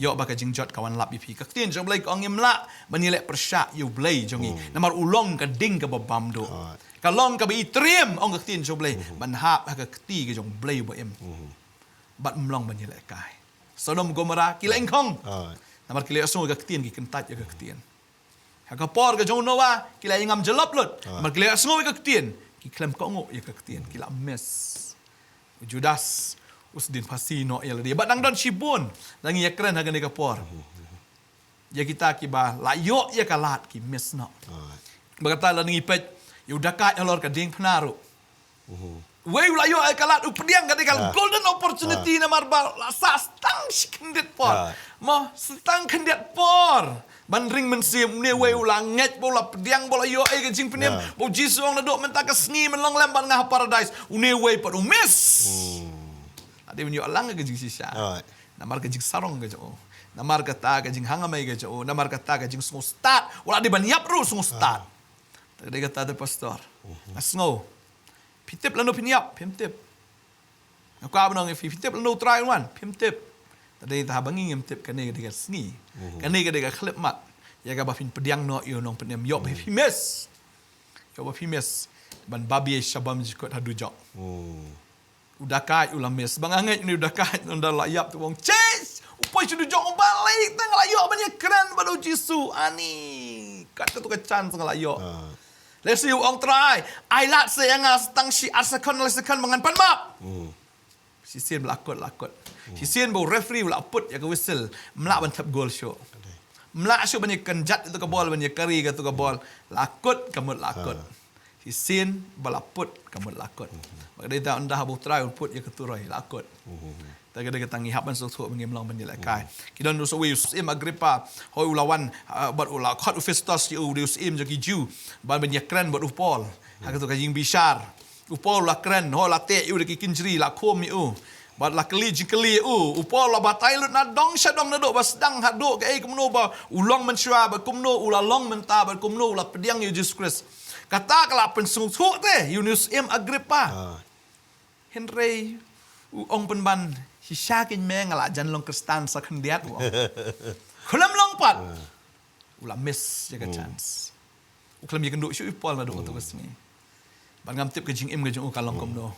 Ïoh ba ka jingjot ka wan lap ïa phi. Ka ktien jong U Blei ka ong ngim lah ban ïaleh pyrshah ïa U Blei jong ngi. Namar u long ka ding kaba bam duh. Ka long kaba i triem, ong ka ktien jong U Blei, ban hap ha ka kti ka jong U Blei ba im. Bad ym long ban ïalehkai. Sodom Gomora ki la ingkhong. Namar ki la ïohsngew ïa ka ktien, ki kyntait ïa ka ktien. Ha ka por ka jong u Noah ki la ïa ngam jyllop lut. Namar ki la ïohsngew ïa ka ktien, ki khlem kohnguh ïa ka ktien, ki la miss. U Judas u sdien phasi noh ïa lade. Bad dang don shibun, dang ïa kren ha kane ka por. Ïa kita kiba la ïoh ïa ka lad ki miss noh. Ba kata lada ngi peit ïa u dakaid halor ka diengphna ruh. Wei u la ïoh ïa ka lad u pdiang ka dei ka golden opportunity namar ba la sah tang shi khyndiat por. Mo, tang khyndiat por ban ring mynsiem, une wei u la ngeit ba u la pdiang ba u la ïoh ïa ka jingpynim. Ba U Jisu u ong naduh mynta ka sngi men long lem bad nga ha paradise. Une wei pat u miss. La dei ban ïoh lang ka jingshisha. Namar ka jingsarong ka jong u. Namar kata ka jinghangamai ka jong u. Namar kata ka jingsngewstad. U la dei ban ïap ruh sngewstad. Te ka dei kata te pastor. Nga sngew. Phi tip lano phin ïap, phim tip. Nga kwah ban ong ïa phi, phi tip lano U Trai un wan, phim tip. Te dei ta haba ngi ngim tip, kane ka dei ka sngi. Kane ka dei ka khyllipmat ïa kaba phin pdiang noh ïa u Nongpynim. Ïoh ba phi miss. Ïoh ba phi miss ban babieit sha bymjukut ha dujok. U dakaid u la miss. Ba nga ngeit une u dakaid ynda la ïap te u ong, "Chase! U poi sha dujok, u balei tang nga la ïoh ban ïakren bad U Jisu, ani. Kat katu ka chance nga la ïoh." Lehse u ong, "Trai, ai lad seh ïa nga tang shi ar second, lai second ba ngan pan map." Shisien ba la kut, la kut. Shisien ba u referee u la put ïa ka whistle, ym lah ban thep gol shuh. Ym lah shuh ban ïakynjat ïa katu ka bol, ban ïakari ïa katu ka bol. La kut ka mut la kut. Shisien ba la put ka mut la kut. Ba ka dei ta ynda haba U Trai u put ïa ka turoi la kut. Ta ka dei kata ngi hap ban sngewthuh ba ngim long ban ïalehkai. Ki don u sawei u syiem Agrippa, hooid u la wan, ah, bad u la khot u Festos ïa u, u dei u syiem jong ki Jiw, ban ban ïakren bad u Paul ha katu ka jingbishar. U Paul u la kren, hooid u la teh ïa u da ki kynjri, la khum ïa u. Bad la kylli jingkylli ïa u. U Paul u la batai lut na dong sha dong naduh ba sdang haduh kaei kumno ba u long mynshuwa bad kumno u la long mynta bad kumno u la pdiang ïa U Jisu Khrist. Kata ka la pynsngewthuh te ïa une u syiem Agrippa. Hynrei u ong pynban, shisha kein me nga la jan long Khristan sa khyndiat, u ong. Khlem long pat. U la miss ïa ka chance. U khlem ïakynduh shuh ïa u Paul naduh katu ka sngi. Bad ngam tip ka jingim ka jong u ka long kumno.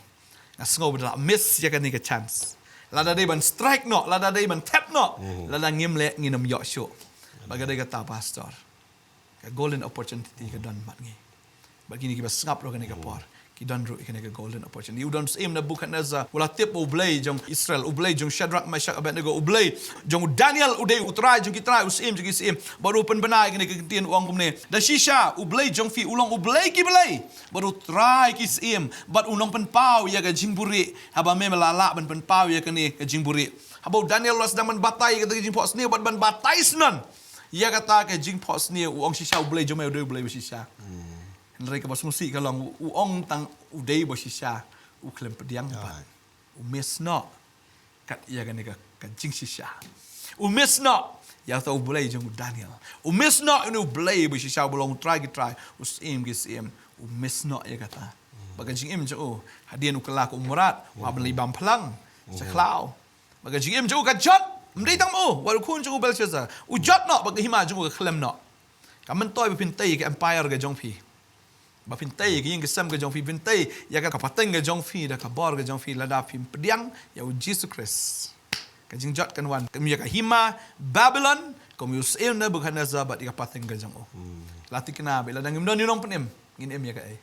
Nga sngew ba da la miss ïa kane ka chance. Lada dei ban strike noh, lada dei ban thep noh, lada ngim leh ngin ym ïoh shuh. Bad ka dei kata pastor. Ka golden opportunity ka don bad ngi. Bad kine kiba sngap ruh kane ka por, ki don ruh ïa kane ka golden opportunity. U don u syiem Nebuchadnezzar, u la tip ba U Blei jong Israel, U Blei jong Shadrach, Meshach, Abednego, U Blei jong u Daniel, u dei U Trai jong ki trai, u syiem jong ki syiem. Bad u pynbna ïa kane ka ktien u ong kumne, da shisha U Blei jong phi u long U Blei ki blei, bad U Trai ki syiem, bad u nongpynpaw ïa ka jingbuhrieh, haba me me la lah ban pynpaw ïa kane ka jingbuhrieh. Haba u Daniel u la sdang ban batai ïa kata ka jingphohsniew, bad ban batai shnong ïa kata ka jingphohsniew, u ong shisha U Blei jong me u dei U Blei ba shisha. Hynrei kaba sngewsih ka long, u, u ong tang u dei ba shisha, u khlem pdiang pat. U miss noh kat ïa kane ka, ka jingshisha. U miss noh ïa uta U Blei jong u Daniel. U miss noh ïa une U Blei ba shisha uba long U Trai ki trai, U Syiem ki syiem. U miss noh ïa kata. Ba ka jingim jong u, hadien u kylla ka umrad, u hap ban leit bam phlang sha khlaw. Ba ka jingim jong u ka jot, ym dei tang ma u, wat u khun jong u Belshazzar. U jot noh, ba ka hima jong u ka khlem noh. Kam myntoi ba phin tei ïa ka empire ka jong phi. Ba phin tei ïa ka ïing ka sem ka jong phi, phin tei ïa ka, ka pateng ka jong phi, da ka bor ka jong phi, lada phim pdiang ïa u Jisu Khrist. Ka jingjot kan wan, kum ïa ka hima Babylon, kum ïa u Syiem Nebuchadnezzar bad ïa ka pateng ka jong u. La thikna ba lada ngim don ïa u Nongpynim, ngin im ïa kaei.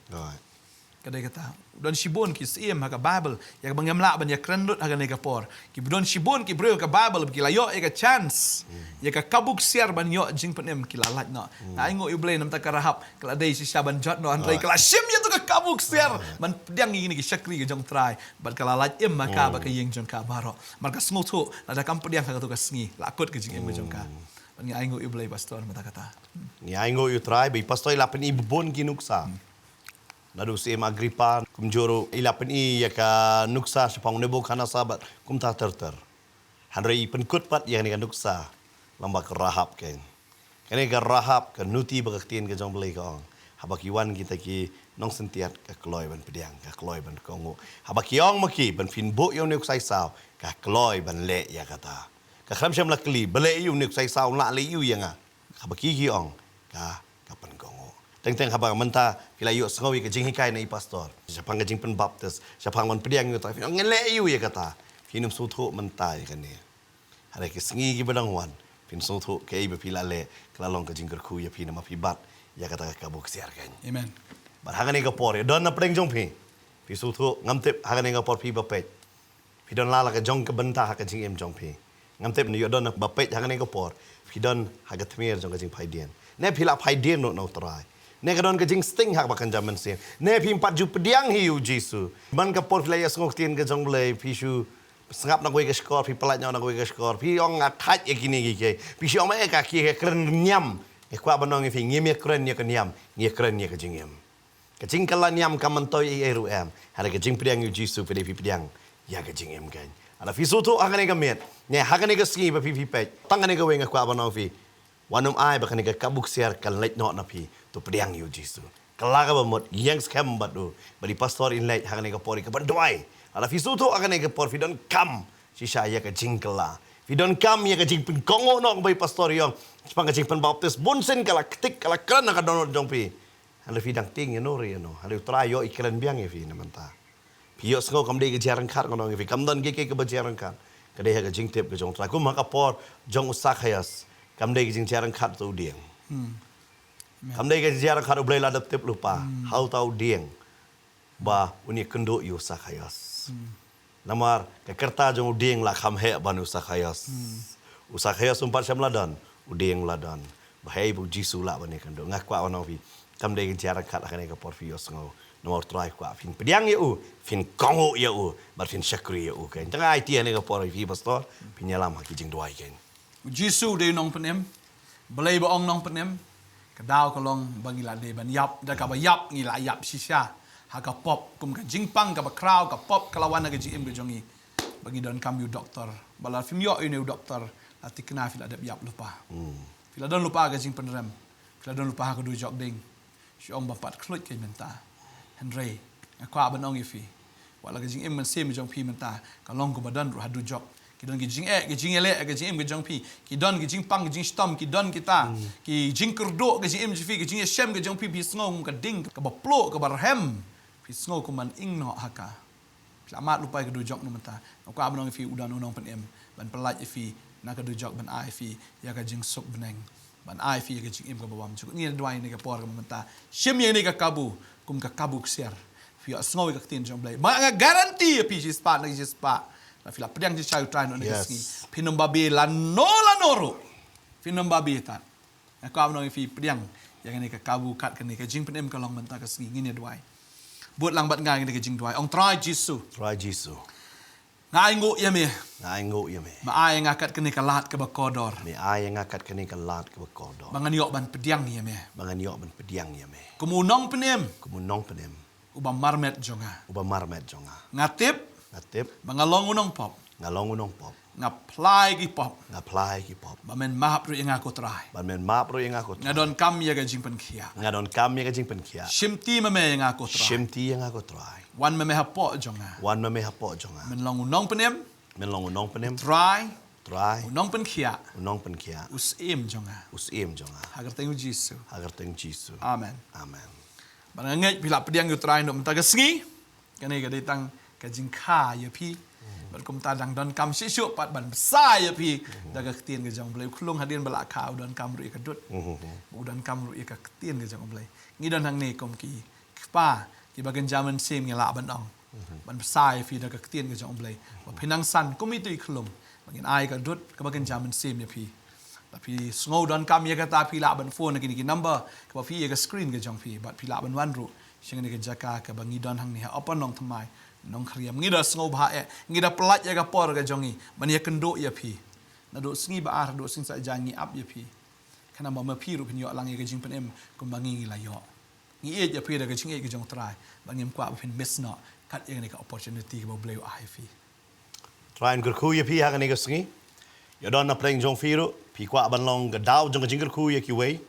Ka dei kata. U don shibun ki syiem ha ka Baibl, ïa kaba ngim lah ban ïakren lut ha kane ka por. Ki don shibun ki briew ha ka Baibl, ki la ïoh ïa ka chance, ïa ka kabu ksiar ban ïoh jingpynim, ki la lait noh. Nga ainguh ïa U Blei namar ka Rahab, ka la dei shisha ban jot noh, hynrei ka la shim ïa tu ka kabu ksiar ban pdiang ïa kine ki shakri ka jong U Trai, bad ka la lait im ha ka bad ka ïing jong ka baroh. Namar ka sngewthuh, lada kam pdiang ha katu ka sngi, la kut ka jingim ka jong ka. Bad nga ainguh ïa U Blei pastor namar kata. Nga ainguh ïa U Trai, ba i pastor i la pyni bun ki nuksa. Naduh u Syiem Agrippa, kumjuh ruh i la pyni ïa ka nuksa shaphang u Nebukhadnessar bad kumta ter ter. Hynrei i pynkut pat ïa kane ka nuksa lyngba ka Rahab kein. Kane ka Rahab ka nuti ba ka ktien ka jong U Blei ka ong, haba ki wan kita ki nongsyntiat ka kloi ban pdiang, ka kloi ban kohnguh. Haba ki ong ma ki ban phin buh ïa une u ksai saw, ka kloi ban leh ïa kata. Ka khlem shym la kylli, balei ïa une u ksai saw, la leh ïa u ïa nga. Haba ki ki ong, ka, ka pynkohnguh. Teng teng haba mynta phi la ïohsngew ïa ka jinghikai na i pastor shaphang ka jingpynbaptis, shaphang ban pdiang ïa u trai, phi ong ngan leh ïa u ïa kata. Phin ym sngewthuh mynta ïa kane. Hynrei ki sngi kiba dang wan phin sngewthuh kaei ba phi la leh ka la long ka jingkyrkhu ïa phi namar phi bat ïa kata ka kabu ksiar kein. Amen. Bad ha kane ka por ïa don na pdeng jong phi, phi sngewthuh, ngam tip ha kane ka por phi ba peit. Phi don la la ka jong ka bynta ha ka jingim jong phi. Ngam tip ne ïoh don ba peit ha kane ka por phi don ha ka tmier jong ka jingphaidien, ne phi la phaidien noh na u Trai, ne ka don ka jingsting ha kaba kynja mynsiem, ne phim pat ju pdiang hi ïa u Jisu. Man ka por phi la ïohsngew ktien ka jong U Blei, phi shu sngap na kawei ka shkor, phi pyllait noh na kawei ka shkor, phi ong nga thait ïa kine ki kei. Phi shu ong ma ïa ka ki ka kren niam. Nga kwah ban ong ïa phi, ngim ïa kren ïa ka niam, ngi ïa kren ïa ka jingim. Ka jingkylla niam kam myntoi ei ei ruh em. Hynrei ka jingpdiang ïa u Jisu phi dei phi pdiang ïa ka jingim kein. Hynrei phi sngewthuh ha kane ka miet, ne ha kane ka sngi ba phi phi peit, tang kane kawei nga kwah ban ong ïa phi. Wat nym ai ba kane ka kabu ksiar kan leit noh na phi. To pdiang ïa u Jisu. Kylla kaba mut, ïeng skhem bad u. Bad i pastor in leit ha kane ka por ïa kaban duwai. Hynrei phi sngewthuh ha kane ka por phi donkam shisha ïa ka jingkylla. Phi donkam ïa ka jingpynkohnguh noh kaba i pastor i ong shaphang ka jingpynbaptis. Bunsien ka la ktik, ka la kren ha ka dohnud jong phi. Hynrei phi dang tieng ïano re ïano. Hynrei u Trai ïoh i kren biang ïa phi na mynta. Phi ïohsngew kam dei ka jia ryngkat, ngan ong ïa phi, kam don kiei kiei kaba jia ryngkat. Ka dei ha ka jingtip ka jong u Trai. Kum ha ka por jong u Sakhaios, kam dei ka jingjia ryngkat uta u dieng. Hmm. Amen. Kam dei ka jingjia ryngkat, U Blei la dep tip lypa. Hmm. Ha uta u dieng ba un ïakynduh ïa u Sakhaios. Hmm. Namar ka kyrta jong u dieng la kham heh ban u Sakhaios. Hmm. U Sakhaios um pat shym la don, u dieng la don. Ba hei ba u Jisu lah ban ïakynduh. Nga kwah ban ong ïa phi, kam dei ka jia ryngkat ha kane ka por phi ïohsngew. Namar u Trai u kwah phin pdiang ïa u, phin kohnguh ïa u, bad phin shakri ïa u. Ka tang ai ti ha kane ka por ïa phi pastor, phin ïalam ha ki jingduwai kein. U Jisu u dei u Nongpynim. Balei ba ong Nongpynim? Ka daw ka long ba ngi la dei ban ïap, da kaba ïap ngi la ïap shisha ha ka pop, kum ka jingpang kaba khraw, ka pop ka la wan ha ka jingim ka jong ngi. Ba ngi donkam ïa u doktor. Ba la phim ïoh ïa une u doktor, la tikna phi la dep ïap lypa. Hmm. Phi la don lypa ha ka jingpynrem. Phi la don lypa ha ka dujok ding. Shu ong ba pat khluit kein mynta. Hynrei nga kwah ban ong ïa phi, wat la ka jingim mynsiem jong phi mynta ka long kumba don ruh ha dujok. Ki don ki jingeh, ki jingïaleh ha ka jingim ka jong phi. Ki don ki jingpang, ki jingshitom, ki don kita. Hmm. Ki jingkyrduh ka jingim jong phi, ki jingïashem ka jong phi, phi sngew kum ka ding kaba pluh, kaba rhem. Phi sngew kum ban ing noh ha ka. Phi la mad lypa ïa ka dujok na mynta. Nga kwah ban ong ïa phi, u don u Nongpynim ban pyllait ïa phi na ka dujok, ban ai ïa phi ïa ka jingsuk bneng, ban ai ïa phi ïa ka jingim kaba bymjukut. Ngi duwai ha kane ka por kaba mynta. Shim ïa kane ka kabu kum ka kabu ksiar. Phi ïohsngew ïa ka ktien jong U Blei. Ba nga guarantee ïa phi shispah na shispah, lada phi la pdiang shisha ïa u Trai noh ha kane ka sngi, phin ym babe lano lano ruh. Phin ym babe tad. Nga kwah ban ong ïa phi, pdiang ïa kane ka kabu kat kane ka jingpynim ka long mynta ka sngi. Ngin ïa duwai. Bud lang bad nga ïa kane ka jingduwai. Ong Trai Jisu. Trai Jisu. Nga ainguh ïa me. Nga ainguh ïa me. Me ai ïa nga kat kane ka lad kaba kordor. Me ai ïa nga kat kane ka lad kaba kordor. Ba ngan ïoh ban pdiang ïa me. Ba ngan ïoh ban pdiang ïa me. Kum u Nongpynim. Kum u Nongpynim. Uba marmet jong nga. Uba marmet jong nga. Nga tip. Nga tip. Ba nga long u nongpop. Nga long u nongpop. Nga phla ïa ki pop. Nga phla ïa ki pop. Ba men map ruh ïa nga ko Trai. Ba men map ruh ïa nga ko Trai. Nga donkam ïa ka jingpynkhiah. Nga donkam ïa ka jingpynkhiah. Shimti ma me ïa nga ko Trai. Shimti ïa nga ko Trai. Wan ma me hapoh jong nga. Wan ma me hapoh jong nga. Men long u Nongpynim. Men long u Nongpynim. Trai. Trai. U Nongpynkhiah. U Nongpynkhiah. U Syiem jong nga. U Syiem jong nga. Ha ka kyrteng u Jisu. Ha ka kyrteng u Jisu. Amen. Amen. Bad nga ngeit phi la pdiang ïa u Trai noh mynta ka sngi. Kane ka dei tang ka jingkha ïa phi. Hmm. Bad kumta dang donkam shisha pat ban bsa ïa phi. Hmm. Da ka ktien ka jong U Blei. U khyllung hadien ba la kha u donkam ruh ïa ka dud. Hmm. U donkam ruh ïa ka ktien ka jong U Blei. Ngi don hangne kum ki kpa kiba kynja mynsiem, ngi lah ban ong. Mhm. Ban bsa ïa phi da ka ktien ka jong U Blei. Ba phin nang san kum itu i khyllung. Ba ngin ai ka dud kaba kynja mynsiem ïa phi. Ba phi sngew donkam ïa kata, phi lah ban phone ha kine ki number kaba phi ïohi ha ka screen ka jong phi. Bad phi lah ban wan ruh sha kane ka jaka kaba ngi don hangne ha Upper Nongthymmai, Nongkhriam. Ngi da sngewbha eh, ngi da pyllait ïa ka por ka jong ngi ban ïakynduh ïa phi. Naduh sngi ba ar haduh sngi saitjaiñ ngi ap ïa phi. Khnang ba ma phi ruh phin ïoh lang ïa ka jingpynim kumba ngi ngi la ïoh. Ngi ïeit ïa phi da ka jingïeit ka jong U Trai, bad ngim kwah ba phin miss noh kat ïa kane ka opportunity kaba U Blei u ai ïa phi. Trai un kyrkhu ïa phi ha kane ka sngi. Ïa don na pdeng jong phi ruh, phi kwah ban long ka daw jong ka jingkyrkhu ïa kiwei.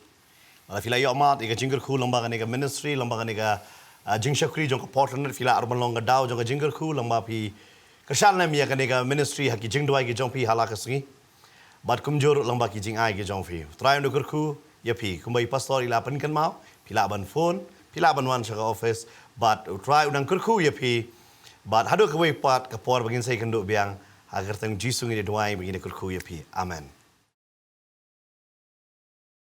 Lada phi la ïoh mad ïa ka jingkyrkhu lyngba kane ka ministry, lyngba kane ka, ah, jingshakri jong ka Portland, phi lah ruh ban long ka daw jong ka jingkyrkhu lyngba phi kyrshan lem ïa kane ka ministry ha ki jingduwai ki jong phi ha la ka sngi. Bad kumjuh ruh lyngba ki jingai ki jong phi. U Trai un kyrkhu ïa phi. Kumba i pastor i la pynkynmaw, phi lah ban phone, phi lah ban wan sha ka office. Bad U Trai un kyrkhu ïa phi. Bad haduh kawei pat ka por ba ngin sa ïakynduh biang, ha ka kyrteng Jisu ngin ïa duwai ba ngin ïa kyrkhu ïa phi. Amen.